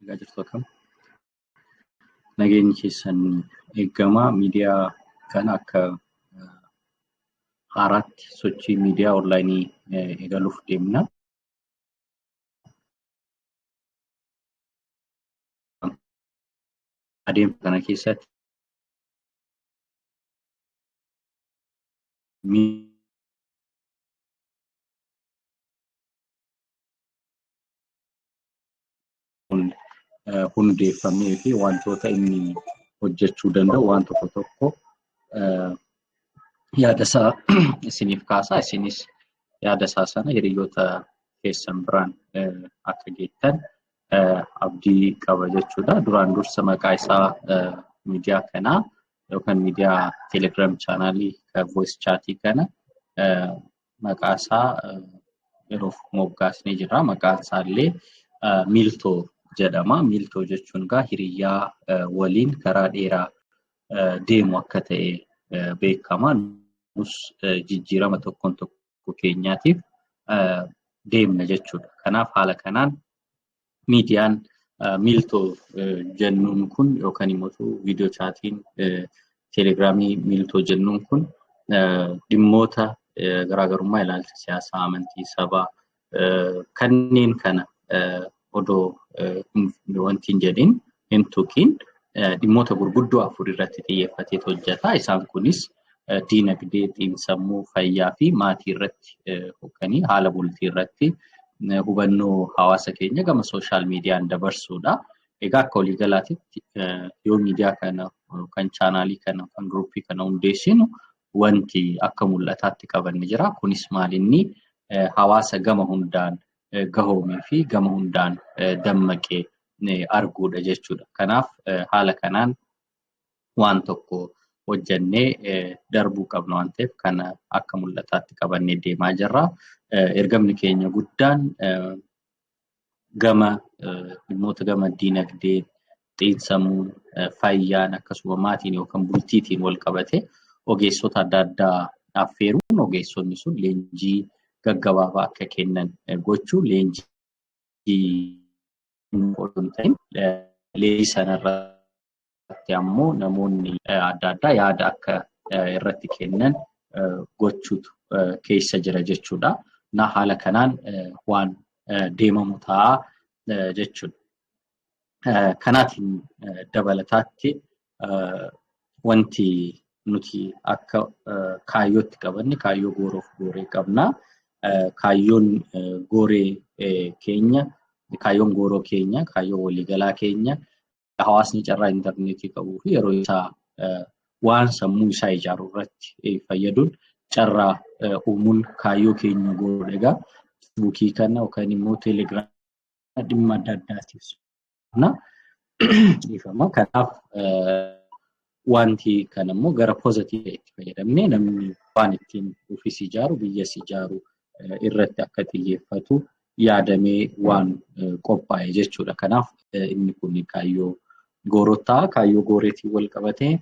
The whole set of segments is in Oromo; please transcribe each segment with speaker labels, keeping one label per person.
Speaker 1: Egaa jirtu akkam? Nageenyi keessan eegamaa. Miidiyaa kana akka haaraatti sochii miidiyaa onlaayinii eegaluuf deemna. Adeemsa kana keessatti hundeeffamee fi wantoota inni hojjechuu danda'u waan tokko tokko yaada isaa isiniif kaasa. Isinis yaada isaa sana hiriyoota keessan biraan akka geettan abdii qaba jechuudha. Duraan dursa maqaa isaa miidiyaa kanaa yookaan miidiyaa Telegram chaanaalii voice chatii kana maqaa isaa yeroof moggaasnee jirra. Maqaan isaa illee Miiltoo jedhama. Miiltoo jechuun egaa hiriyyaa waliin karaa dheeraa deemu akka ta'e beekama. Nus jijjiirama tokkoon tokko keenyaatiif deemna jechuudha. Kanaaf haala kanaan miidiyaan Miiltoo jennuun kun yookaan immoo viidiyoo chaatiin teelegiraamii Miiltoo jennuun kun dhimmoota garaagarummaa ilaalcha siyaasaa, amantii, sabaa kanneen kana odoo wanti hin jedhin hin tuqiin dhimmoota gurguddoo afur irratti xiyyeeffatee hojjeta. Isaan kunis diinagdee, xiinsammuu, fayyaa fi maatii irratti yookaan haala bultii irratti hubannoo hawaasa keenya gama sooshaal miidiyaan dabarsuudha. Egaa akka waliigalaatitti yoo miidiyaa kana yookaan chaanaalii kana yookaan giruuppii kana hundeessinu wanti akka mul'ataatti qabanne jira. Kunis maalinni hawaasa gama hundaan gahoomee fi gama hundaan dammaqee arguudha jechuudha. Kanaaf haala kanaan waan tokko hojjennee darbuu qabna waan ta'eef kana akka mul'ataatti qabannee deemaa jirra. Ergamni keenya guddaan gama dhimmoota gama diinagdee, xiinsammuu, fayyaan akkasuma maatiin yookaan bultiitiin wal qabate ogeessota adda addaa affeeruun ogeessonni sun leenjii gaggabaabaa akka kennan gochuu, leenjii osoo hin ta'in leenjii sanarratti ammoo namoonni adda addaa yaada akka irratti kennan gochuutu keessa jira jechuudha. Na haala kanaan waan deemamu ta'a jechuudha. Kanaatiin dabalataatti wanti nuti akka kaayyootti qabanne kaayyoo gooroof gooree qabna. Kaayyoon gooree keenya, kaayyoon gooroo keenya, kaayyoo waliigalaa keenya hawaasni carraa intarneetii qabuu fi yeroo isaa waan sammuu isaa ijaaru irratti fayyaduun carraa uumuun kaayyoo keenya gooroodha. Egaa Feesbuukii kana yookaan immoo Teelegiraamii dhimma adda addaatiif dhiifama. Kanaaf wanti kana immoo gara poozitiivii itti fayyadamnee namni waan ittiin ofiis ijaaru biyyas ijaaru irratti akka xiyyeeffatu yaadamee waan qophaa'e jechuudha. Kanaaf inni kun kaayyoo goorotaa kaayyoo gooreetiin wal qabatee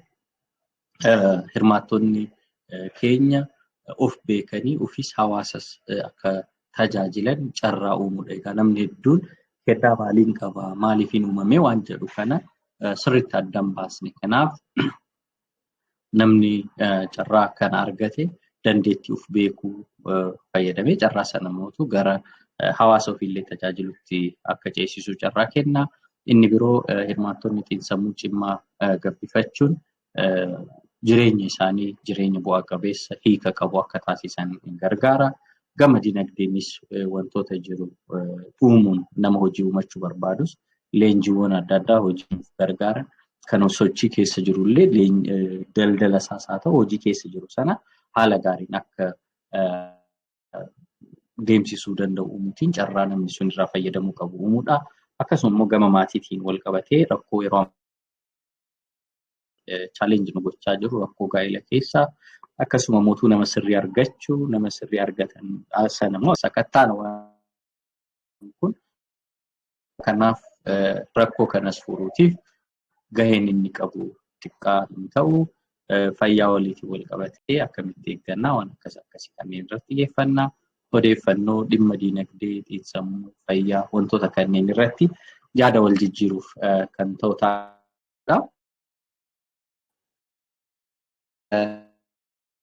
Speaker 1: hirmaattonni keenya of beekanii ofis hawaasas akka tajaajilan carraa uumuudha. Egaa namni hedduun kennaa maaliin qaba maaliifin uumame waan jedhu kana sirriitti adda hin baasne. Kanaaf namni carraa kana argate dandeettii of beekuu fayyadamee carraa sana mootu gara hawaasa ofiillee tajaajilutti akka ceesisu carraa kenna. Inni biroo hirmaattonni xiinsammuu cimaa gabbifachuun jireenya isaanii jireenya bu'aa qabeessa hiika qabu akka taasisan gargaara. Gama dinagdeenis wantoota jiru uumuun nama hojii uumachuu barbaadus leenjiiwwan adda addaa hojiif gargaaran kan sochii keessa jirullee daldala isaas haa ta'u hojii keessa jiru sana haala gaariin akka deemsisuu danda'u uumuutiin carraa namni sun irraa fayyadamuu qabu uumuudha. Akkasuma immoo gama maatiitiin wal qabatee rakkoo yeroo challenge nu gochaa jiru rakkoo gaa'ela keessaa akkasuma mootuu nama sirrii argachuu, nama sirrii argatan sana immoo sakattaan waan kun. Kanaaf rakkoo kanas furuutiif gaheen inni qabu xiqqaa hin ta'u. Fayyaa waliitiin wal qabatee akkamitti eeggannaa waan akkas akkasii kanneen irratti xiyyeeffannaa. Odeeffannoo dhimma diinagdee, xiinsammuu, fayyaa wantoota kanneen irratti Yaada wal jijjiiruuf kan ta'u ta'a.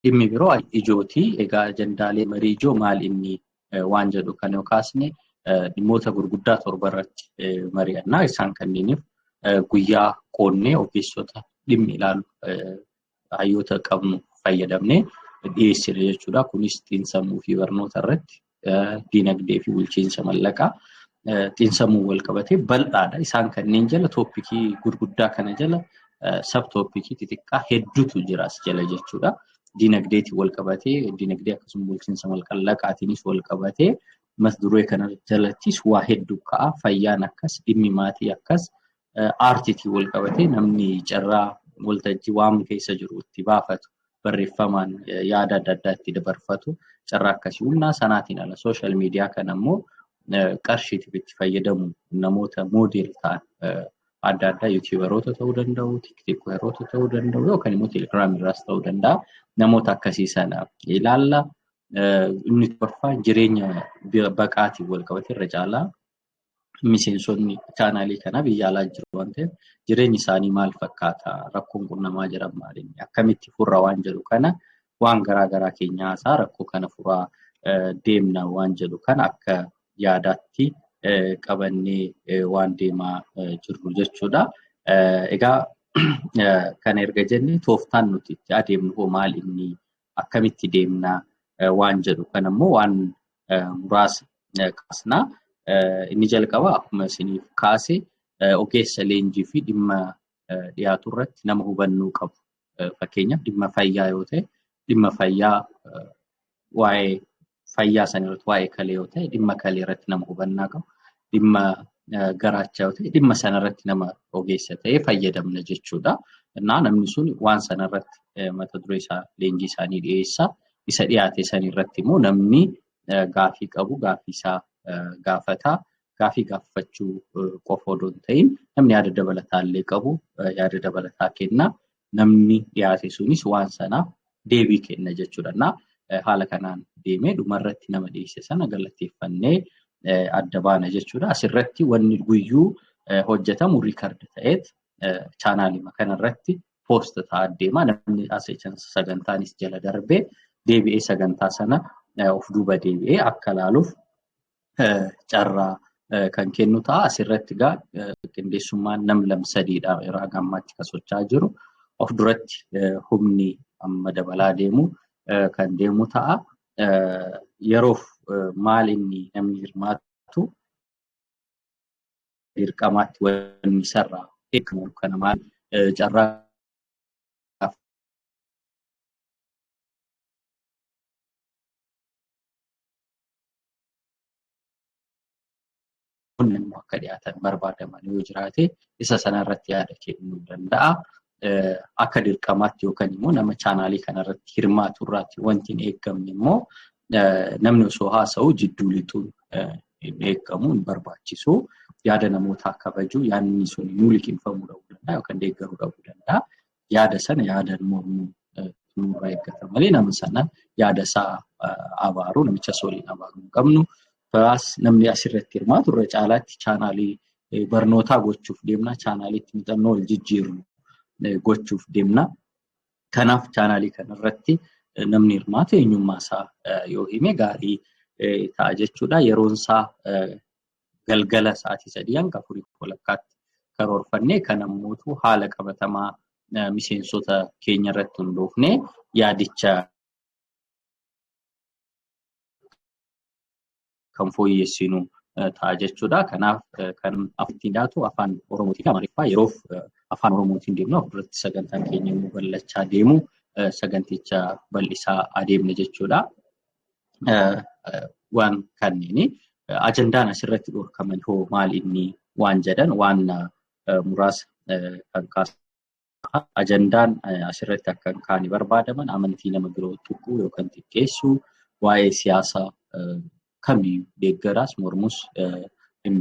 Speaker 1: Dhimmi biroo ijooti. Egaa ajandaalee marii ijoo maal inni waan jedhu kan yoo kaasne, dhimmoota gurguddaa 7 irratti mari'annaa. Isaan kanneeniif guyyaa qoonnee ogeessota dhimmi ilaalu, hayyoota qabnu fayyadamnee dhiyeessina jechuudha. Kunis xiinsammuu fi barnoota irratti, diinagdee fi bulchiinsa mallaqaa, xiinsammuu wal qabatee bal'aadha. Isaan kanneen jala, topicii gurguddaa kana jala, sub topicii xixiqqaa hedduutu jira as jala jechuudha. Diinagdeetiin wal qabatee, diinagdee akkasuma bulchiinsa mallaqaatiinis wal qabatee mata duree kana jalattis waa hedduu ka'a. Fayyaan akkas, dhimmi maatii akkas, aartiitiin wal qabatee namni carraa waltajjii waan keessa jiru itti baafatu, barreeffamaan yaada adda addaa itti dabarfatu carraa akkasii humnaa sanaatiin ala, social media kana immoo qarshiitiif itti fayyadamu, namoota model ta'an adda addaa, YouTuberoota ta'uu danda'u, TikTokeroota ta'uu danda'u, yookaan immoo Telegramii irraas ta'uu danda'a. Namoota akkasii sana ilaalla. Inni torbaffaan jireenya baqaatiin wal qabate. Irra caalaa miseensonni chaanaalii kanaa biyya alaa jiru waan ta'eef, jireenyi isaanii maal fakkaata, rakkoon qunnamaa jiran maali, akkamitti furra waan jedhu kana, waan garaa garaa keenya haasaa rakkoo kana furaa deemna waan jedhu kana akka yaadaatti qabannee waan deemaa jirru jechuudha. Egaa kana erga jenne, tooftaan nuti itti adeemnu hoo maal inni, akkamitti deemna waan jedhu kana immoo waan muraasa kaasnaa. Inni jalqaba akkuma isiniif kaase ogeessa leenjii fi dhimma dhiyaatu irratti nama hubannoo qabu. Fakkeenyaaf dhimma fayyaa yoo ta'e, dhimma fayyaa, waa'ee fayyaa sana irratti, waa'ee kalee yoo ta'e, dhimma kalee irratti nama hubannaa qabu. Dhimma garaachaa yoo ta'e, dhimma sana irratti nama ogeessa ta'e fayyadamna jechuudha. Innaa namni sun waan sana irratti mata duree isaa, leenjii isaanii dhiyeessa. Isa dhiyaate san irratti immoo namni gaafii qabu gaafii isaa gaafata. Gaafii gaafachuu qofa odoo hin ta'in, namni yaada dabalataa illee qabu yaada dabalataa kenna. Namni dhiyaate sunis waan sanaaf deebii kenna jechuudha. Innaa haala kanaan deemee dhumarratti nama dhiyeesse sana galateeffannee adda baana jechuudha. Asirratti wanni guyyuu hojjetamu record ta'eet chaanaalii kanarratti post ta'aa deema. Namni sagantaanis jala darbee deebi'ee sagantaa sana of duuba deebi'ee akka ilaaluuf carraa kan kennu ta'a. Asirratti egaa qindeessummaan nam lam sadiidha yeroo hanga ammaatti kan socho'aa jiru. Of duratti humni amma dabalaa deemu kan deemu ta'a. Yeroof maal inni namni hirmaatu dirqamaatti wanni isarraa eegamu kana maal carraa immoo akka dhiyaatan barbaadaman yoo jiraate, isa sanarratti yaada kennuu danda'a. Akka dirqamaatti yookaan immoo nama chaanaalii kanarratti hirmaatu irraatti wanti hin eeggamne immoo, namni osoo haasa'u jidduu lixuun hin eeggamu, hin barbaachisu. Yaada namootaa kabaju, yaadni sun nuu liqinfamuu dhabuu danda'a yookaan deeggaruu dhabuu danda'a. Yaada sana yaada mormuu nurraa eeggata malee, nama sana yaada isaa abaaruu, namicha waliin abaaruu hin qabnu. Biraas namni asirratti hirmaatu irra caalaatti chaanaalii barnootaa gochuuf deemna. Chaanaalii itti muuxannoo wal jijjiirru gochuuf deemna. Kanaaf chaanaalii kanarratti namni hirmaatu eenyummaa isaa yoo hime gaarii ta'a jechuudha. Yeroon isaa galgala sa'aatii 3 hanga 4:30tti karoorfannee, kan ammootu haala qabatamaa miseensota keenya irratti hundoofnee yaadicha kan fooyyessinu ta'a jechuudha. Kanaaf kan ittiin dhiyaatu afaan Oromootii fi Amaariffaa. Yeroof afaan Oromootiin deemna. Fuulduratti sagantaan keenya immoo bal'achaa deemu, saganticha bal'isaa adeemna jechuudha. Waan kanneeni ajandaan asirratti dhorkaman hoo maal inni waan jedhan waan muraasa kan kaasu. Ajandaan asirratti akka hin kaane barbaadaman: amantii nama biroo tuquu yookaan xiqqeessuu, waa'ee siyaasaa kamiyyuu deeggaraas mormus hin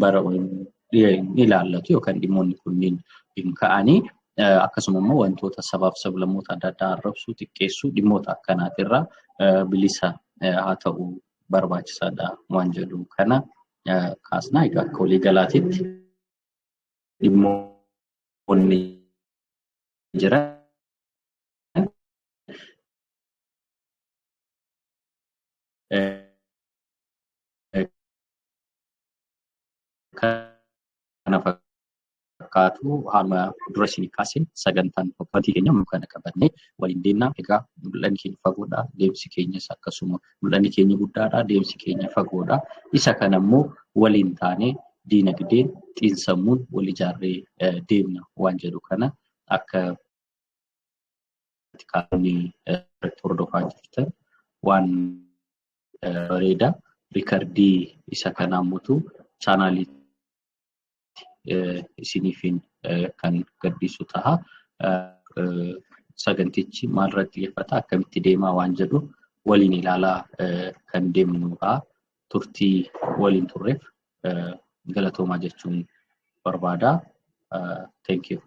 Speaker 1: ilaallatu yookaan dhimmoonni kunniin hin ka'anii. Akkasuma immoo wantoota sabaaf sablammoota adda addaa arrabsuu, xiqqeessuu, dhimmoota akkanaatirraa bilisa haa ta'uu barbaachisaadha waan jedhu kana kaasnaa. Egaa akka waliigalaatitti. Dhimmoonni jiran kana fakkaatu. Haala dura isinii kaaseen sagantaan qophaa'ii keenya kana qabannee waliin deemna. Egaa mul'anni keenya fagoodha. Deemsi keenyas akkasuma, mul'anni keenya guddaadha. Deemsi keenya fagoodha. Isa kana immoo waliin taanee diinagdeen, xiinsammuun wal ijaarree deemna waan jedhu kana akka kaanii irratti hordofaa jirtan waan bareeda. Recordii isa kanaa immoo channelii isiniifin kan gadhiisu ta'a. Sagantichi maalirratti xiyyeeffata, akkamitti deemaa waan jedhu waliin ilaalaa kan deemnu ta'a. Turtii waliin turreef galatoomaa jechuun barbaada. Thank you.